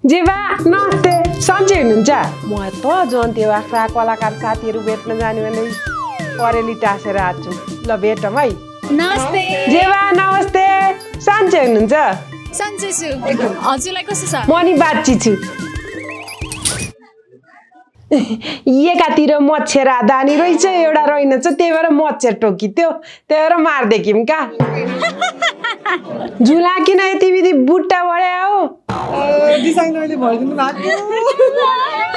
जेवा नमस्ते सन्चै हुनुहुन्छ म त जन्ते बाख्रा कलाकार साथीहरू भेट्न जाने भने परेली टाँसेर आएको छु ल भेटौँ है नमस्ते जेवा नमस्ते सन्चै हुनुहुन्छ सन्चै छु हजुरलाई कस्तो छ म नि बाँची छु एकातिर मच्छर दानी रहेछ एउटा रहेनछ त्यही भएर मच्छर टोकिथ्यो त्यही भएर मार्देख्यौँ का झुला किन यति विधि बुट्टा बढ्या हो डिजाइनरले भरिदिनु भएको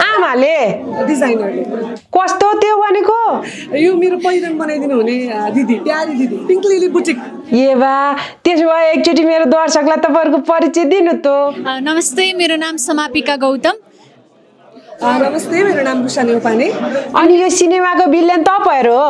आमाले डिजाइनरले कस्तो त्यो भनेको यो मेरो पहिरन बनाइदिनु हुने दिदी प्यारी दिदी पिङ्क लिली बुटिक ए बा त्यसो भए एकचोटि मेरो दर्शकलाई तपाईँहरूको परिचय दिनु त नमस्ते मेरो नाम समापिका गौतम नमस्ते मेरो नाम रुसा नेउपाने अनि यो सिनेमाको भिलेन तपाईँहरू हो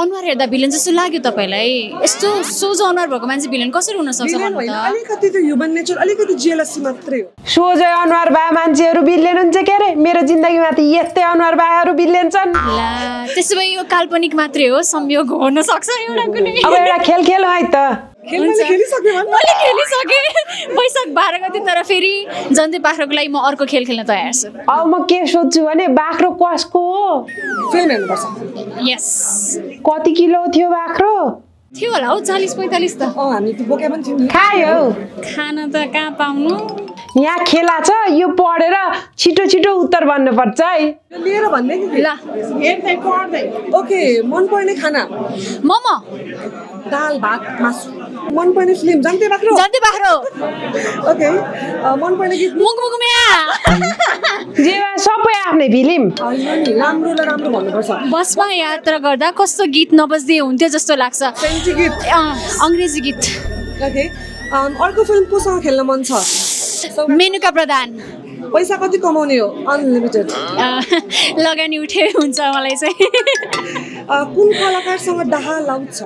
अनुहार हेर्दा भिलेन जस्तो लाग्यो तपाईँलाई यस्तो सोझो अनुहार भएको मान्छे भिलेन कसरी हुन सक्छ भन्नु त अलिकति त ह्युमन नेचर अलिकति जेलसी मात्रै हो सोझै अनुहार भए मान्छेहरू भिलेन हुन्छ के अरे मेरो जिन्दगीमा त यस्तै अनुहार भएहरू भिलेन छन् ला त्यसो भए यो काल्पनिक मात्रै हो संयोग हुन सक्छ एउटा कुनै अब एउटा खेल खेलौँ है त मैले खेलिसकेँ वैशाख 12 गते तर फेरि जन्ते बाख्राको लागि म अर्को खेल खेल्न तयार छु अब म के सोध्छु भने बाख्रो कसको हो फिल्म हेर्नुपर्छ यस कति किलो थियो बाख्रो थियो होला हौ 40-45 त हामी त बोके पनि थियौँ खायो खाना त कहाँ पाउनु यहाँ खेला छ यो पढेर छिटो छिटो उत्तर भन्नुपर्छ है लिएर भन्ने कि ल ओके मनपर्ने खाना मोमो दाल भात मासु मनपर्ने फिल्म जन्ते बाख्रो ओके मनपर्ने गीत मुगमुगम्या जे सबै आफ्नै फिल्म राम्रो र राम्रो भन्नुपर्छ बसमा यात्रा गर्दा कस्तो गीत नबज्दै हुन्थ्यो जस्तो लाग्छ सेन्टी गीत अंग्रेजी गीत ओके अर्को फिल्म कोसँग खेल्न मन छ मेनुका प्रधान पैसा कति कमाउने हो अनलिमिटेड लगानी उठे हुन्छ मलाई चाहिँ कुन कलाकारसँग डाहा लाउँछ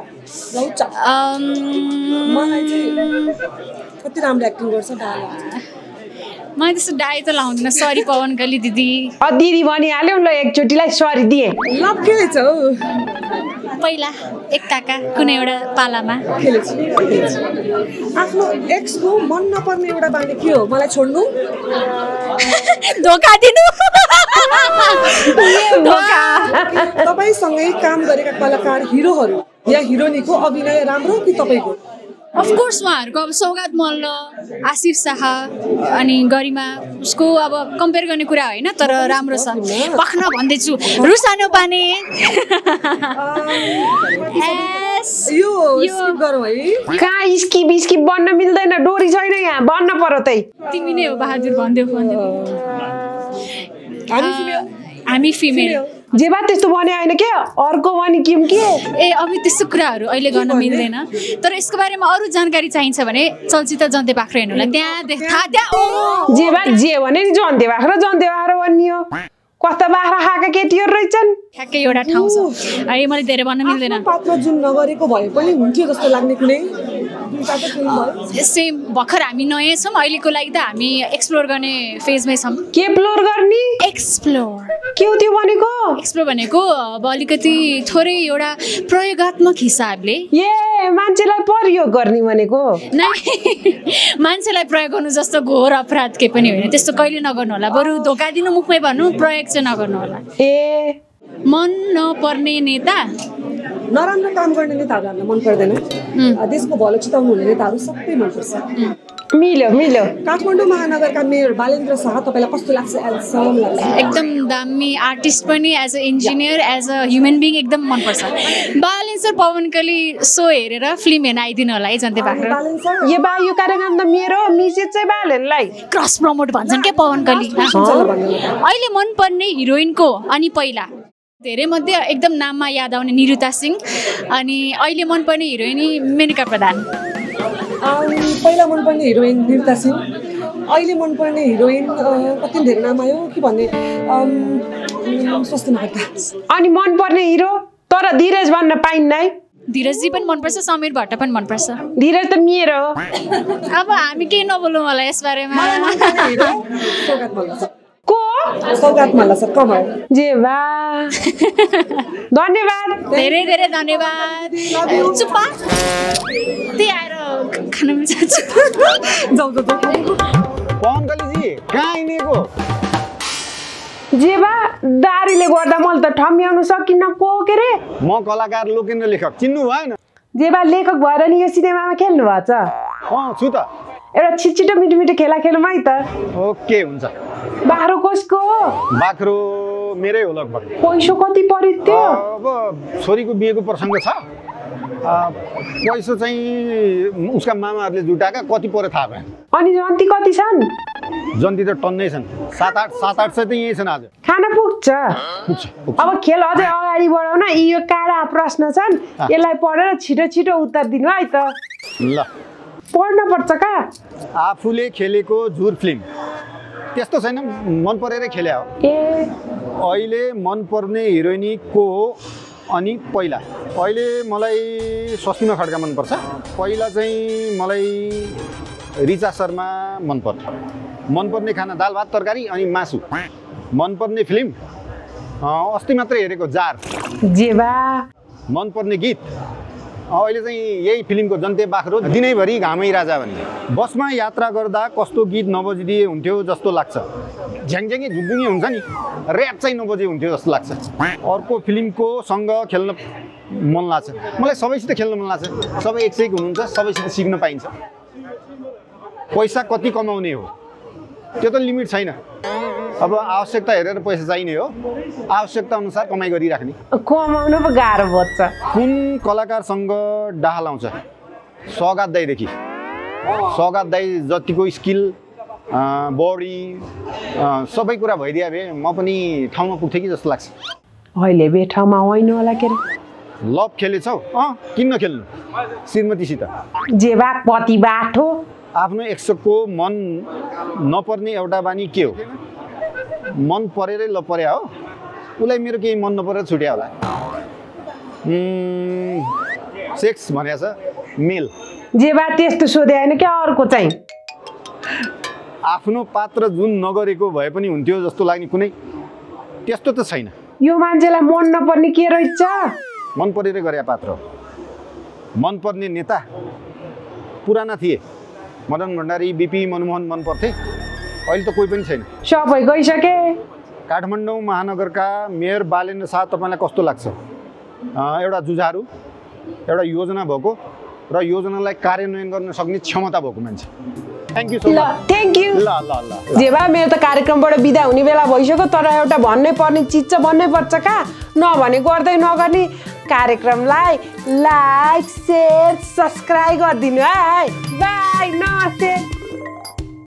मलाई चाहिँ कति राम्रो एक्टिङ गर्छ डाहा मलाई त्यस्तो डाई त लाउँदिन सरी पवन कली दिदी दिदी भनिहाल्यो ल एकचोटिलाई सरी दिए लभ खेलेछ हौ पहिला एक काका कुनै एउटा पालामा खेलेछ आफ्नो एक्सको मन नपर्ने एउटा बानी के हो मलाई छोड्नु धोका दिनु तपाईसँगै काम गरेका कलाकार हिरोहरू या हिरोइनीको अभिनय राम्रो कि तपाईँको अफकोर्स उहाँहरूको अब सौगात मल्ल आसिफ शाह अनि गरिमा उसको अब कम्पेयर गर्ने कुरा होइन तर राम्रो छ पख्न भन्दैछु रुसा नेउपाने यो स्किप गरौँ है कहाँ स्किप बन्न मिल्दैन डोरी छैन यहाँ बन्न पर्यो तै तिमी नै हो बहादुर भन्देऊ हामी फिमेल जे बा त्यस्तो भने होइन के अर्को भने किम के ए अब त्यस्तो कुराहरू अहिले गर्न मिल्दैन तर यसको बारेमा अरू जानकारी चाहिन्छ भने चलचित्र जन्ते बाख्रा हेर्नुलाई त्यहाँ जे बा जे भने नि जन्ते बाख्रा भनियो कता बाख्रा खाएका केटीहरू रहेछन् ठ्याक्कै एउटा ठाउँ छ अहिले मैले धेरै भन्न मिल्दैन पात्र जुन नगरेको भए पनि हुन्थ्यो जस्तो लाग्ने कुनै सेम भर्खर हामी नयाँ छौँ अहिलेको लागि त हामी एक्सप्लोर गर्ने फेजमै छौँ के एक्सप्लोर गर्ने एक्सप्लोर के हो त्यो भनेको एक्सप्लोर भनेको अब अलिकति थोरै एउटा प्रयोगात्मक हिसाबले ए मान्छेलाई प्रयोग गर्ने भनेको नै मान्छेलाई प्रयोग गर्नु जस्तो घोर अपराध के पनि होइन त्यस्तो कहिले नगर्नु होला बरु धोका दिनु मुखमै भन्नु प्रयोग चाहिँ नगर्नु होला ए मन नपर्ने नेता नराम्रो काम गर्ने नेताहरू हामीलाई मन पर्दैन देशको भलो चिताउनु हुने नेताहरू सबै मनपर्छ मिल्यो काठमाडौँ महानगरका मेयर बालेन्द्र शाह तपाईँलाई कस्तो लाग्छ एकदम दामी आर्टिस्ट पनि as a engineer as a human being एकदम मनपर्छ बालेन्द्र पवन कली सो हेरेर फिल्म हेर्न आइदिनु होला है जन्ते बाख्रा यो बा यो कार्यक्रम त मेरो मिसेज चाहिँ बालेनलाई क्रस प्रमोट भन्छन् के पवन कली अहिले मनपर्ने हिरोइनको अनि पहिला धेरै मध्ये एकदम नाममा याद आउने निरुता सिंह अनि अहिले मनपर्ने हिरोइनी मेनुका प्रधान पहिला मनपर्ने हिरोइन निरुता सिंह अहिले मनपर्ने हिरोइन कति धेरै नाम आयो के भन्ने स्वास्थ्य नगर्दा अनि मनपर्ने हिरो तर धीरज भन्न पाइन्न है धीरजजी पनि मनपर्छ समीर भट्ट पनि मनपर्छ धीरज त मेरो अब हामी केही नबोलौँ होला यसबारेमा सौगात मल्ल सर कमर जे बा धन्यवाद धेरै धेरै धन्यवाद चुप्पा त्यही आएर खान मिल्छ जाऊ पवन कलीजी कहाँ हिँडेको? जे बा दारीले गर्दा मैले त ठम्याउनु सकिन्न को के रे? म कलाकार लोकेन्द्र लेखक, चिन्नु भएन? जे बा लेखक भएर नि यो सिनेमामा खेल्नु भएको छ? छु त। एउटा छिटो मिठो मिठो खेला खेलौँ है त। ओके हुन्छ। बाख्रो कसको हो? बाख्रो मेरै हो लगभग। पैसो कति पर्यो त्यो? अब छोरीको बिहेको प्रसङ्ग छ, पैसो चाहिँ उसका मामाहरूले जुटाएका, कति पर्यो थाहा भएन। अनि जन्ती कति छन्? जन्ती त टन्नै छन्, 7-8 सय त यहीँ छन् आज। खाना पुग्छ? अब खेल अझै अगाडि बढाउन, यो काडा प्रश्न छन्, यसलाई पढेर छिटो छिटो उत्तर दिनु है त। ल पढ्न पर्छ का? आफूले खेलेको झुर फिल्म त्यस्तो छैन, मन परेरै खेले हो। अहिले मनपर्ने हिरोइनी को हो? अनि पहिला मलाई स्वस्तिमा खड्का मनपर्छ, पहिला चाहिँ मलाई रिचा शर्मा मनपर्छ। मनपर्ने खाना दाल भात तरकारी अनि मासु। मनपर्ने फिल्म अस्ति मात्रै हेरेको जार। जेबा मनपर्ने गीत अहिले चाहिँ यही फिल्मको जन्ते बाख्रो, दिनैभरि घामै राजा भन्ने। बसमा यात्रा गर्दा कस्तो गीत नबजिदिए हुन्थ्यो जस्तो लाग्छ? झ्याङझ्याङे झुकझुङे हुन्छ नि, ऱ्याप चाहिँ नबजे हुन्थ्यो जस्तो लाग्छ। अर्को फिल्मको सँग खेल्न मन लाग्छ, मलाई सबैसित खेल्न मन लाग्छ। सबै एक सैको हुनुहुन्छ, सबैसित सिक्न पाइन्छ। पैसा कति कमाउने हो त्यो त लिमिट छैन, अब आवश्यकता हेरेर पैसा चाहिने हो, आवश्यकता अनुसार कमाइ गरिराख्ने। कमाउनु पो गाह्रो पर्छ। कुन कलाकारसँग डाहा लाउँछ? सौगात दाइदेखि। सौगात दाइ जतिको स्किल बडी सबै कुरा भइदिए भए म पनि ठाउँमा पुग्थेँ कि जस्तो लाग्छ। अहिले बे ठाउँमा होइन होला के रे? लभ खेलेछौ? किन नखेल्नु श्रीमतीसित? जेबा पति बाठो। आफ्नो एक्सको मन नपर्ने एउटा बानी के हो? मन परेरै ल परे हो, उसलाई मेरो केही मन नपरेर छुट्या होला। सेक्स भनेको छ मेल। जेबा त्यस्तो सोधे होइन क्या, अर्को चाहिँ आफ्नो पात्र जुन नगरेको भए पनि हुन्थ्यो जस्तो लाग्ने कुनै त्यस्तो त छैन। यो मान्छेलाई मन नपर्ने के रहेछ? मन परेर गरे पात्र। मनपर्ने नेता पुराना थिए, मदन भण्डारी, बिपी मनमोहन मन पर्थे, अहिले त कोही पनि छैन, सबै गइसके। काठमाडौँ महानगरका मेयर बालेन्द्र शाह तपाईँलाई कस्तो लाग्छ? एउटा जुझारु, एउटा योजना भएको र योजनालाई कार्यान्वयन गर्न सक्ने क्षमता भएको मान्छे। Thank you so much. Thank you. ल ल ल जेबा मेरो त कार्यक्रमबाट बिदा हुने बेला भइसक्यो, तर एउटा भन्नै पर्ने चिज चाहिँ भन्नै पर्छ का? नभने गर्दै नगर्ने कार्यक्रमलाई लाइक, सेयर, सब्सक्राइब गरिदिनु है। बाई, नमस्ते।